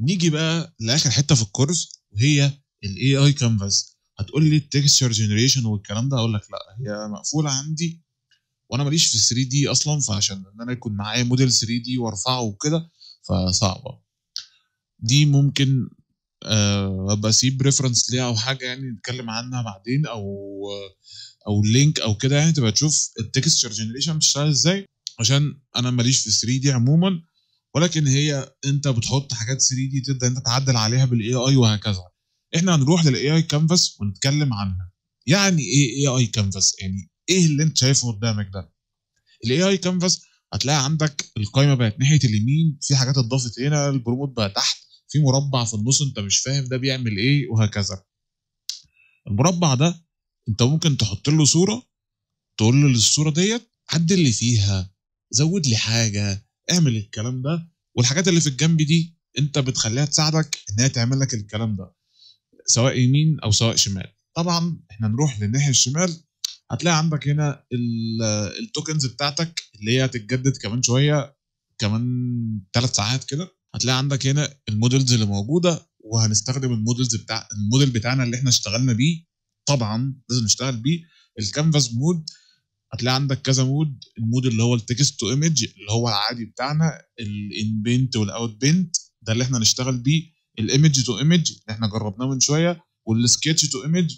نيجي بقى لاخر حتة في الكورس وهي ال AI canvas. هتقول لي ال texture generation والكلام ده، اقول لك لا هي مقفولة عندي وانا ماليش في 3D اصلا، فعشان ان انا يكون معايا موديل 3D وارفعه وكده فصعبه. دي ممكن ابقى اسيب reference ليها او حاجة يعني نتكلم عنها بعدين، او link او كده يعني، تبقى تشوف ال texture generation بتشتغل ازاي، عشان انا ماليش في 3D عموما، ولكن هي انت بتحط حاجات 3D تبدا انت تعدل عليها بال AI وهكذا. احنا هنروح لل AI canvas ونتكلم عنها. يعني ايه AI canvas؟ يعني ايه اللي انت شايفه قدامك ده؟ ال AI canvas هتلاقي عندك القايمة بقت ناحية اليمين، في حاجات اتضافت هنا، ال prompt بقى تحت، في مربع في النص انت مش فاهم ده بيعمل ايه وهكذا. المربع ده انت ممكن تحط له صوره، تقول له للصورة ديت عدل لي فيها، زود لي حاجة، اعمل الكلام ده. والحاجات اللي في الجنب دي انت بتخليها تساعدك ان هي تعمل لك الكلام ده، سواء يمين او سواء شمال. طبعا احنا نروح للناحيه الشمال، هتلاقي عندك هنا ال tokens بتاعتك اللي هي هتتجدد كمان شوية، كمان 3 ساعات كده. هتلاقي عندك هنا ال models اللي موجودة، وهنستخدم ال models بتاع الموديل بتاعنا اللي احنا اشتغلنا بيه، طبعا لازم نشتغل بيه. ال canvas mode هتلاقي عندك كذا mode، ال mode اللي هو ال text to image اللي هو العادي بتاعنا، ال inpaint وال outpaint ده اللي احنا هنشتغل بيه، ال image to image اللي احنا جربناه من شوية، وال sketch to image.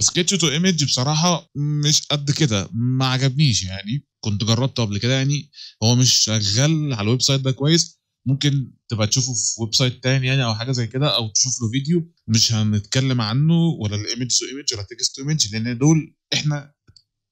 sketch to image بصراحة مش قد كده، ما عجبنيش يعني، كنت جربته قبل كده يعني، هو مش شغال على ال website ده كويس، ممكن تبقى تشوفه في website تاني يعني او حاجة زي كده، او تشوف له فيديو. مش هنتكلم عنه ولا ال image to image ولا text to image، لان دول احنا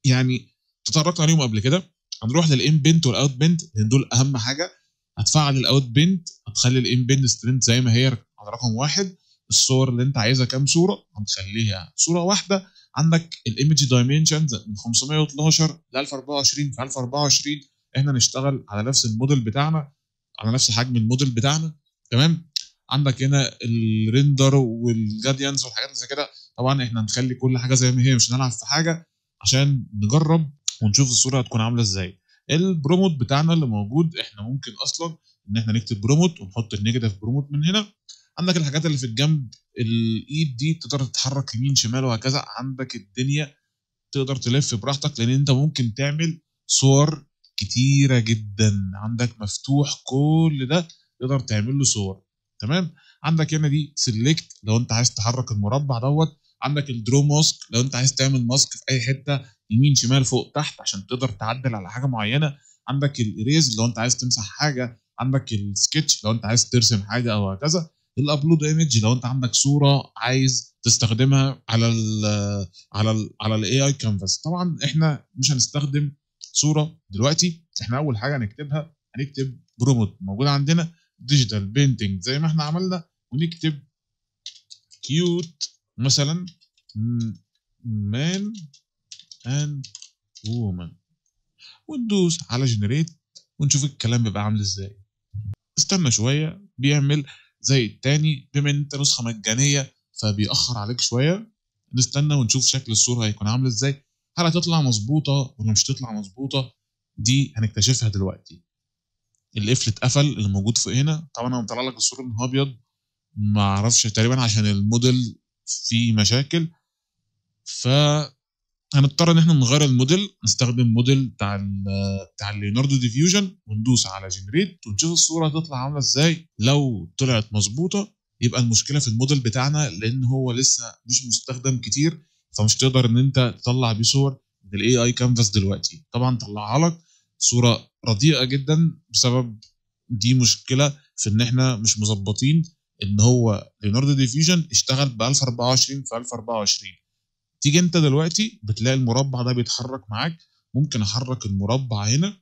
يعني تطرقنا عليهم قبل كده. هنروح لل inpaint وال outpaint لان دول اهم حاجة. هتفعل ال outpaint، هتخلي ال inpaint strength زي ما هي على رقم 1، الصور اللي انت عايزها كام صوره هنخليها صوره واحدة. عندك ال image dimensions من 512 ل 1024 في 1024، احنا نشتغل على نفس الموديل بتاعنا، على نفس حجم الموديل بتاعنا، تمام. عندك هنا ال render وال gradients والحاجات اللي زي كده، طبعا احنا هنخلي كل حاجة زي ما هي، مش هنلعب في حاجة عشان نجرب ونشوف الصورة هتكون عامله ازاي. ال prompt بتاعنا اللي موجود، احنا ممكن اصلا ان احنا نكتب prompt ونحط ال negative prompt من هنا. عندك الحاجات اللي في الجنب، الايد دي تقدر تتحرك يمين شمال وهكذا، عندك الدنيا تقدر تلف براحتك، لان انت ممكن تعمل صور كتيرة جدا، عندك مفتوح كل ده تقدر تعمل له صور، تمام. عندك هنا دي select لو انت عايز تحرك المربع دوت، عندك ال draw mask لو انت عايز تعمل mask في اي حتة يمين شمال فوق تحت عشان تقدر تعدل على حاجة معينة، عندك ال erase لو انت عايز تمسح حاجة، عندك السكتش لو انت عايز ترسم حاجة او هكذا، ال upload image لو انت عندك صوره عايز تستخدمها على ال AI canvas. طبعا احنا مش هنستخدم صوره دلوقتي، احنا اول حاجة هنكتبها هنكتب prompt موجود عندنا digital painting زي ما احنا عملنا، ونكتب cute مثلا man and woman، وندوس على generate ونشوف الكلام بيبقى عامل ازاي. استنى شوية بيعمل زي التاني، بما ان انت نسخه مجانية فبيأخر عليك شوية. نستنى ونشوف شكل الصورة هيكون عامل ازاي، هل هتطلع مظبوطة ولا مش هتطلع مظبوطة، دي هنكتشفها دلوقتي. القفل اتقفل اللي موجود فوق هنا، طبعا انا مطلع لك الصورة من ابيض، ما اعرفش تقريبا عشان الموديل فيه مشاكل، ف هنضطر ان احنا نغير الموديل، نستخدم موديل بتاع Leonardo Diffusion، وندوس على generate ونشوف الصورة هتطلع عامله ازاي. لو طلعت مظبوطة يبقى المشكلة في الموديل بتاعنا، لان هو لسه مش مستخدم كتير، فمش تقدر ان انت تطلع بيه صور من ال AI canvas دلوقتي. طبعا طلعها لك صوره رديئة جدا، بسبب دي مشكلة في ان احنا مش مظبطين ان هو Leonardo Diffusion اشتغل ب 1024 في 1024. تيجي انت دلوقتي بتلاقي المربع ده بيتحرك معاك، ممكن احرك المربع هنا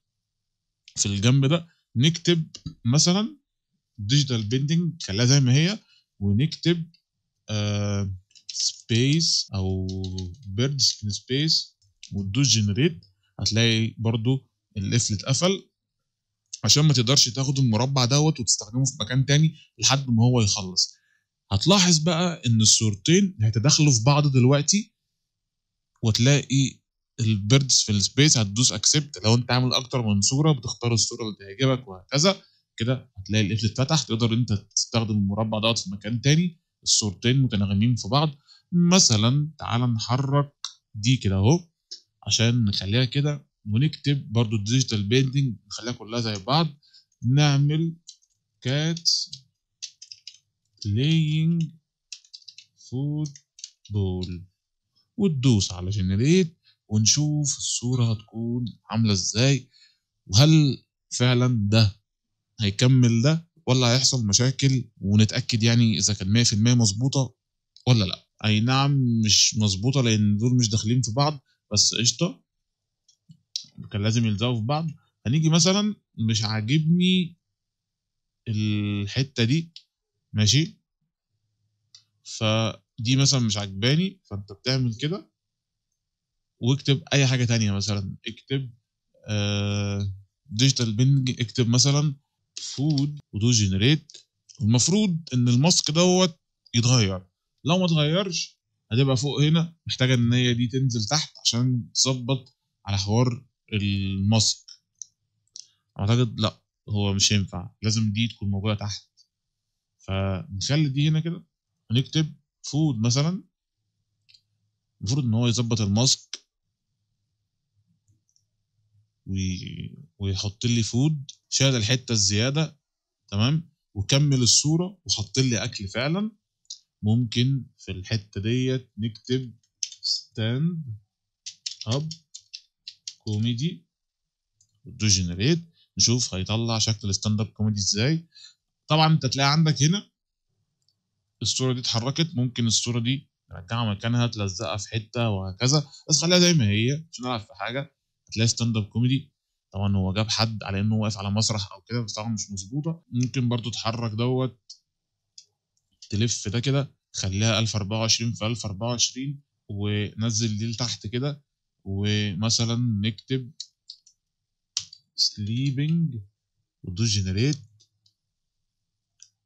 في الجنب ده، نكتب مثلا digital painting خليها زي ما هي، ونكتب space او birds in space، وتدوس generate. هتلاقي برضو القفل اتقفل عشان ما تقدرش تاخد المربع دوت وتستخدمه في مكان تاني لحد ما هو يخلص. هتلاحظ بقى ان الصورتين هيتداخلوا في بعض دلوقتي، وتلاقي ال birds في ال space. هتدوس accept لو انت عامل اكتر من صوره، بتختار الصورة اللي تعجبك وهكذا. كده هتلاقي القفل اتفتح، تقدر انت تستخدم المربع دوت في مكان تاني. الصورتين متناغمين في بعض. مثلا تعال نحرك دي كده اهو عشان نخليها كده، ونكتب برضو ال digital painting نخليها كلها زي بعض. نعمل cat playing football وتدوس على generate ونشوف الصورة هتكون عاملة ازاي، وهل فعلا ده هيكمل ده ولا هيحصل مشاكل، ونتأكد يعني اذا كان 100% مظبوطة ولا لا. اي نعم مش مظبوطة لان دول مش داخلين في بعض، بس قشطة كان لازم يلزقوا في بعض. هنيجي مثلا مش عاجبني الحتة دي، ماشي، فدي مثلا مش عجباني، فانت بتعمل كده واكتب اي حاجة تانية. مثلا اكتب digital painting، اكتب مثلا food ودوس generate. المفروض ان ال mask دوت يتغير، لو ما اتغيرش هتبقى فوق هنا محتاجة ان هي دي تنزل تحت عشان تظبط على حوار ال mask. اعتقد لا هو مش هينفع، لازم دي تكون موجودة تحت، فنخلي دي هنا كده ونكتب food مثلا. المفروض ان هو يظبط ال mask ويحط لي food، شال الحتة الزيادة، تمام، وكمل الصورة وحط لي اكل فعلا. ممكن في الحتة ديت نكتب stand up comedy ودوس generate، نشوف هيطلع شكل ال stand up comedy ازاي. طبعا انت تلاقي عندك هنا الصورة دي اتحركت، ممكن الصورة دي نرجعها مكانها، تلزقها في حتة وهكذا، بس خليها زي ما هي مش هنلعب في حاجة. هتلاقي stand up comedy، طبعا هو جاب حد على انه واقف على مسرح او كده، بس طبعا مش مظبوطة. ممكن برضو تحرك دوت، تلف ده كده، خليها 1024 في 1024 ونزل دي لتحت كده، ومثلا نكتب sleeping وتدوس generate.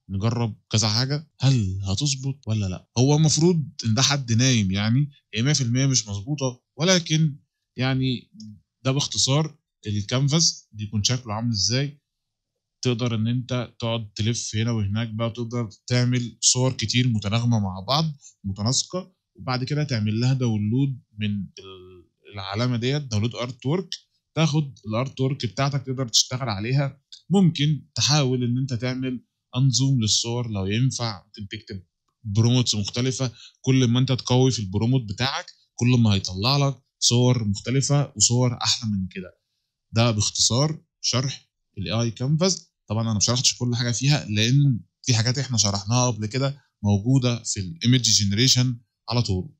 نجرب كذا حاجة، هل هتظبط ولا لا؟ هو المفروض ان ده حد نايم يعني، هي 100% مش مظبوطة، ولكن يعني ده باختصار الكانفاس بيكون شكله عامل ازاي. تقدر ان انت تقعد تلف هنا وهناك بقى، تقدر تعمل صور كتير متناغمه مع بعض متناسقه، وبعد كده تعمل لها download من العلامة ديت، download artwork، تاخد ال artwork بتاعتك تقدر تشتغل عليها. ممكن تحاول ان انت تعمل unzoom للصور لو ينفع، ممكن تكتب prompts مختلفة، كل ما انت تقوي في ال prompt بتاعك كل ما هيطلع لك صور مختلفة وصور احلى من كده. ده باختصار شرح ال AI canvas. طبعا انا ما شرحتش كل حاجة فيها لان في حاجات احنا شرحناها قبل كده موجودة في ال image generation على طول.